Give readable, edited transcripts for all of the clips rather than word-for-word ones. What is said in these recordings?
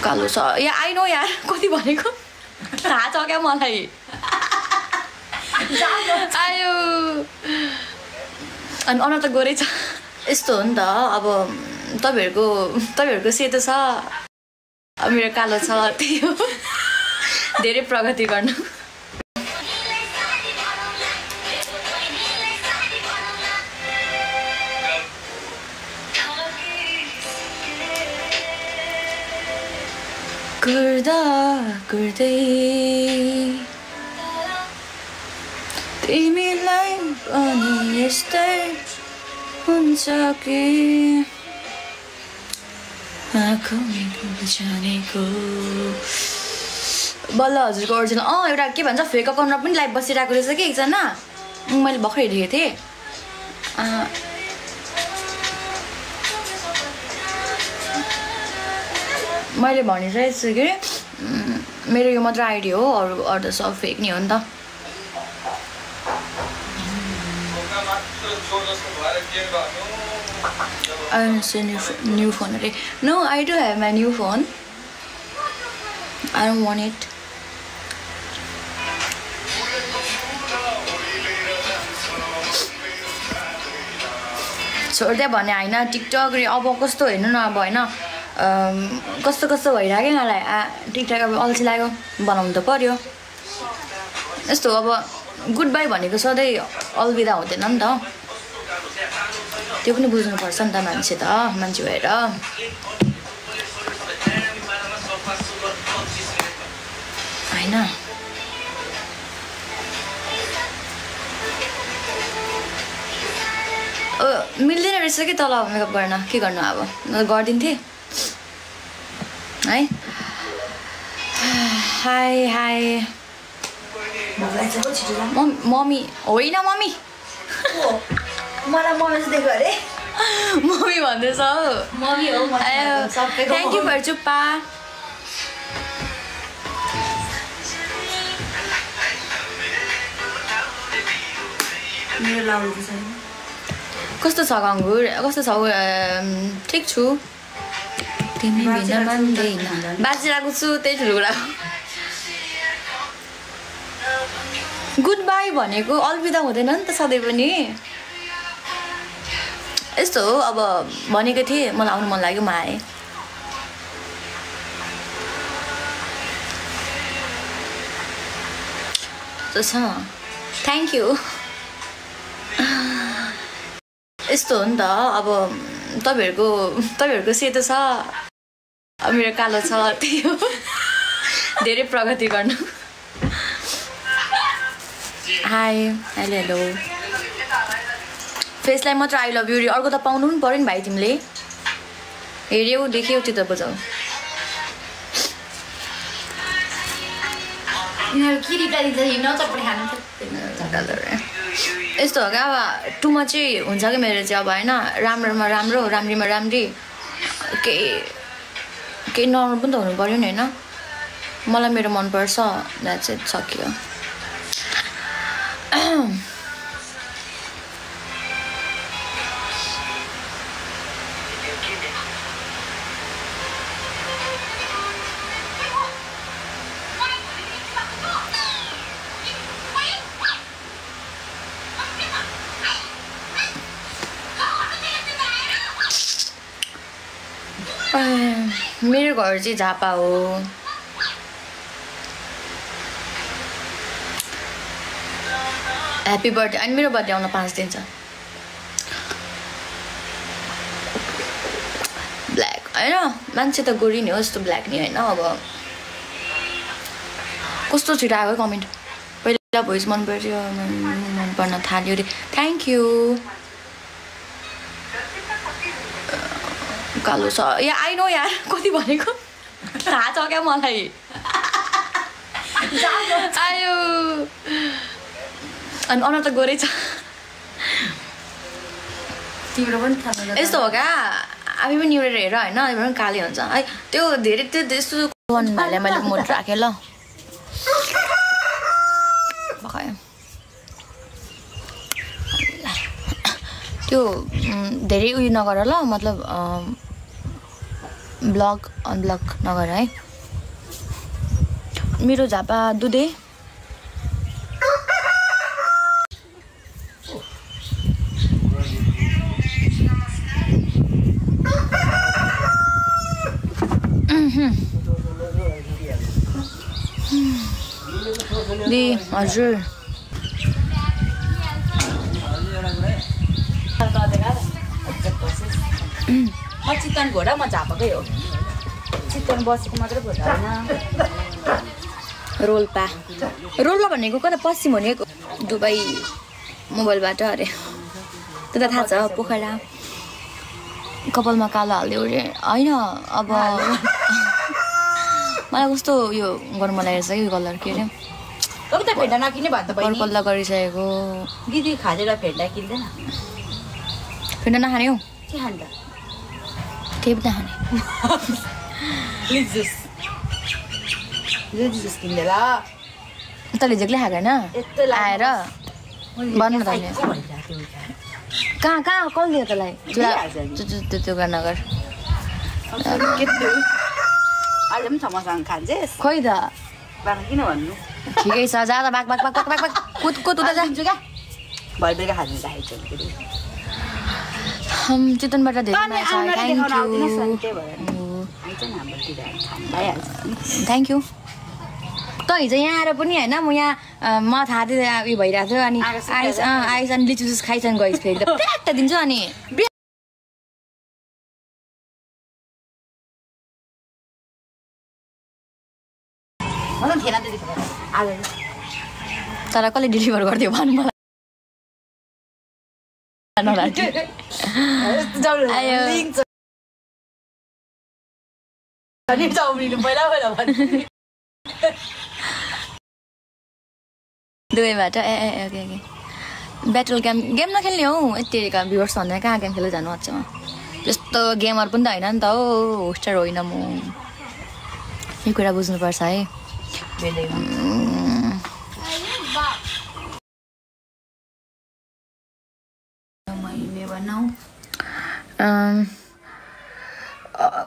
कालो छ या I know यार कति भनेको थाहा छ क्या मलाई आयो अनि अनुहार त गोरै छ यस्तो हो नि त अब तपाईहरुको सेतो छ मेरो कालो छ त्यही हो धेरै प्रगति गर्नु गर्दा गर्दै तिमीलाई पनि यस्तै हुन्छ कि जानेको बल्ल हजुरको ओरिजिनल एउटा के भन्छ फेक अकाउन्टमा पनि लाइभ बसिरहेको रहेछ कि एकजना मैले भर्खर हेरेको थिएँ मैले भनिरहेको छु कि मेरो यो मात्र आइडी हो अरू त सब फेक नि हो नि त I understand new phone. No, I do have my new phone. I don't want it. छोड्दै भने हैन टिकटक रे अब कस्तो हेर्नु न अब हैन कस्तो भइराक्यो मलाई टिकटक अब अल्छी लाग्यो बनाउनु त पर्यो यस्तो अब गुड बाई भनेको सधैँ अलविदा हुँदैन नि त त्यो पनि बुझ्नुपर्छ नि त मान्छे भएर हैन मिल्दैन रहेछ कि तल मेकअप गर्न के गर्नु अब गरिदिन्थे है हाई हाई मम्मी होइन मम्मी मलाई मम्मी देख्यो अरे मम्मी भन्दैछ मम्मी हो थ्याङ्क यू फर चुप्पा मेरो लाउनु छैन कस्तो छ गङ्गुर कस्तो छ ठिक छु तिमी बिना मान्दैन बाँचिरहेको छु त्यही ठुलो कुरा गुड बाई भनेको अलविदा हुँदैन नि त सधैँ पनि यस्तो हो अब भनेको थिएँ मलाई आउनु मन लाग्यो म आएँ छ थ्याङ्क यू यस्तो हो नि त अब तपाईहरुको सेतो छ मेरो कालो छ त्यही हो धेरै प्रगति गर्नु हाई हेलो फेसलाई मात्र आई लभ यु रे अर्को त पाउनु पनि पर्यो नि भाइ तिमीले हेऱ्यौ देख्यौ त्यो त बुझौ यस्तो हो क्या अब टुमा चाहिँ हुन्छ कि मेरो चाहिँ अब होइन राम्रोमा राम्रो राम्रीमा राम्री केही नर्मल पनि त हुनु पर्यो नि होइन मलाई मेरो मनपर्छ द्याट्स इट सकियो मेरो घर चाहिँ झापा हो ह्याप्पी बर्थडे अनि मेरो बर्थडे आउन 5 दिन छ ब्ल्याक होइन मान्छे त गोरी नि हो यस्तो ब्ल्याक नि होइन अब कस्तो छिटो आयो कमेन्ट पहिला भोइस मन पर्थ्यो मन पर्न थाल्यो अरे थ्याङ्क यू कालो छ या आई नो यार कति भनेको थाहा छ क्या मलाई आयो अनि अनुहार त गोरै छ तिम्रो पनि थाहा यस्तो हो क्या आफै पनि निहुरेर हेर होइन अहिले पनि काले हुन्छ है त्यो धेरै त्यो त्यस्तो भाइलाई मैले मोट राखेँ ल त्यो धेरै उयो नगर ल मतलब ब्लक अनब्लक नगर है मेरो झापा दुधे दे हजुर म चिकन घोडा म झापाकै हो चिकन बसेको मात्रै घोडा होइन रोल्पा भनेको कता पश्चिम हो नि दुबई मोबाइलबाट अरे त्यो त थाहा छ पोखरा कपालमा कालो हाल्दियो अरे होइन अब मलाई कस्तो यो गर्नु मन लागेको छ कि कलर के अरे त फेन्टा नकिने भयो त बहिनी कल्ला गरिसकेको दिदी खाजेर फेन्टा किन्दैन फेन्टा नखाने हौ के खान्छ केही पनि नखाने जुस किन्दै ल तैँले झेक्लै खाएको होइन आएर भन्नु त कहाँ कल दियो तँलाई त्यो नगर अहिले पनि समोसँग खान्छेस् खोइ त किन भन्नु ठिकै छ जा त बाक कुद उता जान्छु क्या भरे बेलुका खानु राखेको चितवनबाट धेरै थ्याङ्क यू त हिजो यहाँ आएर पनि होइन म यहाँ म थाहा थियो उयो भइरहेको थियो अनि आइस अनि लिचु जुस खाइसन गइस फेरि त प्याट दिन्छु अनि तर कसले डेलिभर गरिदियो भन्नु मलाई दुबईबाट ओके ब्याटल गेम नखेल्ने हौ यतिका भ्युवर्स भन्दा कहाँ गेम खेल्दै जानु अच्छा त्यस्तो गेमर पनि त होइन नि त हो होस्टर होइन म यो कुरा बुझ्नुपर्छ है मैले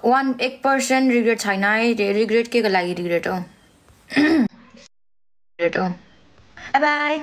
1% रिग्रेट छैन है रिग्रेट के को लागि रिग्रेट हो बाई